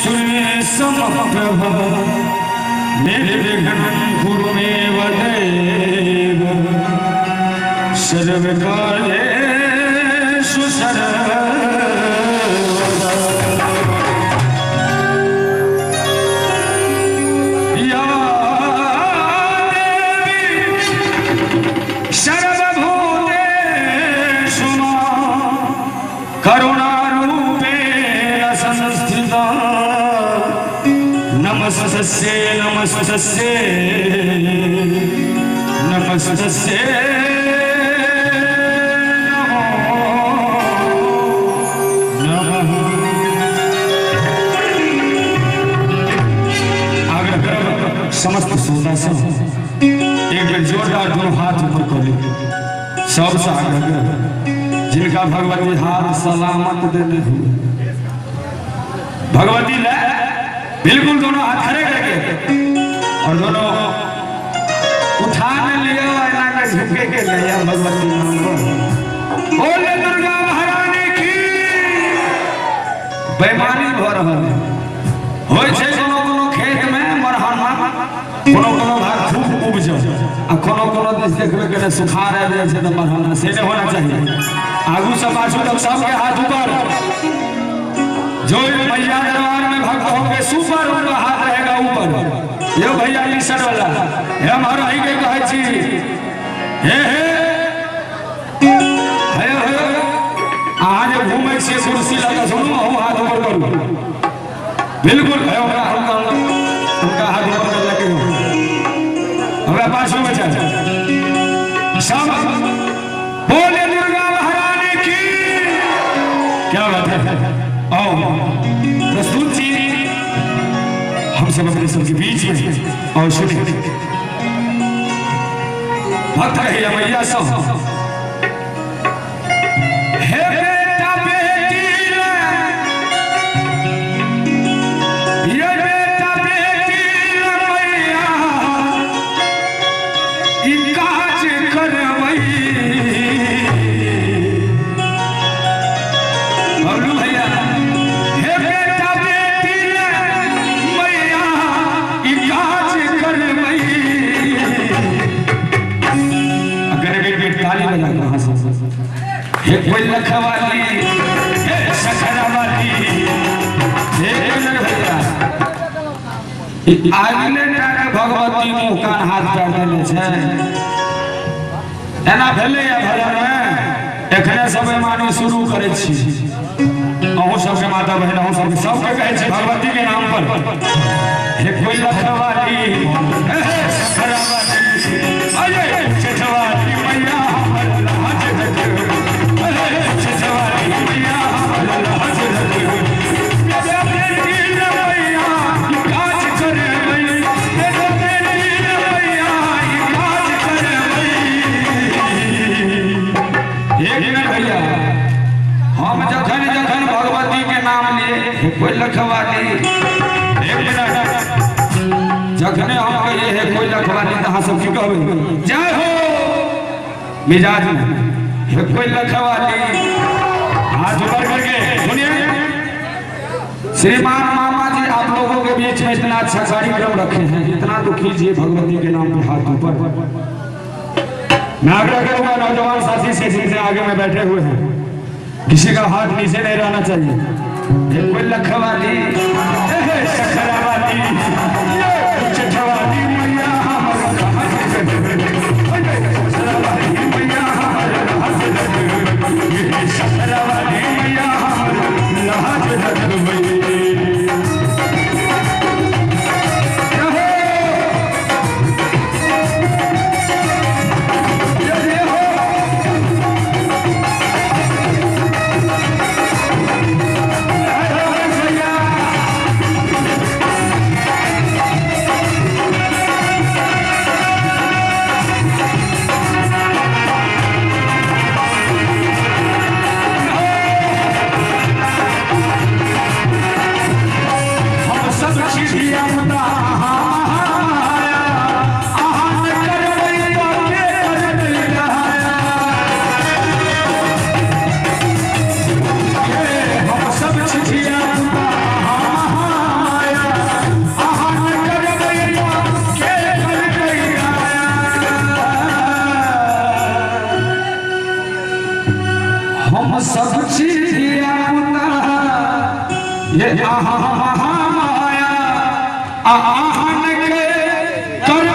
सूर्य समप्रभ निर्विघ्नं कुरु मे देव सर्वकार्येषु सर्वदा। या देवी सर्वभूतेषु मां करुणारूपेण संस्थिता। नमस्तस्यै नमस्तस्यै नमस्तस्यै नमो नमः। आग्रह करब समस्त श्रोता सब एक बेर जोरदार दोनों हाथ ऊपर कर ली। सबसे आग्रह करब जिनका भगवती हाथ सलामत देने हुए भगवती ले बिल्कुल दोनों हाथ खड़े करके और दोनों उठा ने लियो ऐना के झुके के लिया भगवती नाम पर। बोले दुर्गा महारानी की। बेईमानी भ रहल है। होय छै कोनो कोनो खेत में मरहमा कोनो कोनो भाग खूब उपजल आ कोनो कोनो दिस देखबे के सुखार आबि जाइ छै तऽ मरहमा से नहीं होना चाहिए। आगू से पाछू तक सबके हाथ ऊपर। जो मैया दरबार में भक्त होंगे सुपर उनका हाथ रहेगा ऊपर। यो भैया ईश्वर वाला हे हमारा ही के कहै छी हे हे हे हे अहाँ जे घूमै छियै कुर्सी लऽ कऽ सुनू अहूँ हाथ ऊपर करू बिल्कुल। हे हमरा हुनका हुनका हाथ ऊपर कर लगे हमरा पास में बचा सब बोले दुर्गा महारानी की। क्या बात है। आओ प्रस्तुत जी हम सब अपने सबके बीच में और सुने भक्त रही मैया सब। हे बेटा बेटी रे, ये बेटा बेटी रे मैया ई काज करबई। बबलू भैया हे बेटा बेटी रे मैया ई काज करबई। अगर एक बेट ताली बजा के वहां से हे कोई लखवाली हे सखरा वाली हे कोई भैया आगले टा के भगवती मुंह कान हाथ पैर देने छै। एना भेलै या भजन में एखने सब बेईमानी शुरू करै छी। अहूँ सबके माता बहन अहूँ सबके सबके कहै छी भगवती के नाम पर। हे कोई लखवाली हे सखरा वाली अरे छठवाली मैया हमर लाज रख। अरे छठवाली मैया हमर लाज रख। बेटा बेटी रे मैया ई काज करबै। बेटा बेटी रे मैया ई काज करबै। एक मिनट भैया हम जखन जखन भगवती के नाम लिए हे कोई लखवाली एक मिनट जखने हम कहिए हे कोई लखवाली तो अहाँ सब की कहबै जय हो मिजाज में हे कोई लखवाली हाथ ऊपर करके सुनिए। श्रीमान मामा जी आप लोगों के बीच में इतना अच्छा कार्यक्रम रखे हैं, इतना तो कीजिए भगवती के नाम पे हाथ ऊपर। मैं आग्रह करूंगा नौजवान साथी से जिनसे आगे में बैठे हुए हैं किसी का हाथ नीचे नहीं रहना चाहिए। हे कोई लखवाली हे सखरा वाली छठवाली मैया हमर लाज रख। सखरा वाली मैया हमर लाज रख। सखरा वाली मैया हमर लाज रखबै। जय हो। हम सब छी धिया पुता ये आहा माया, आ आहान के कर।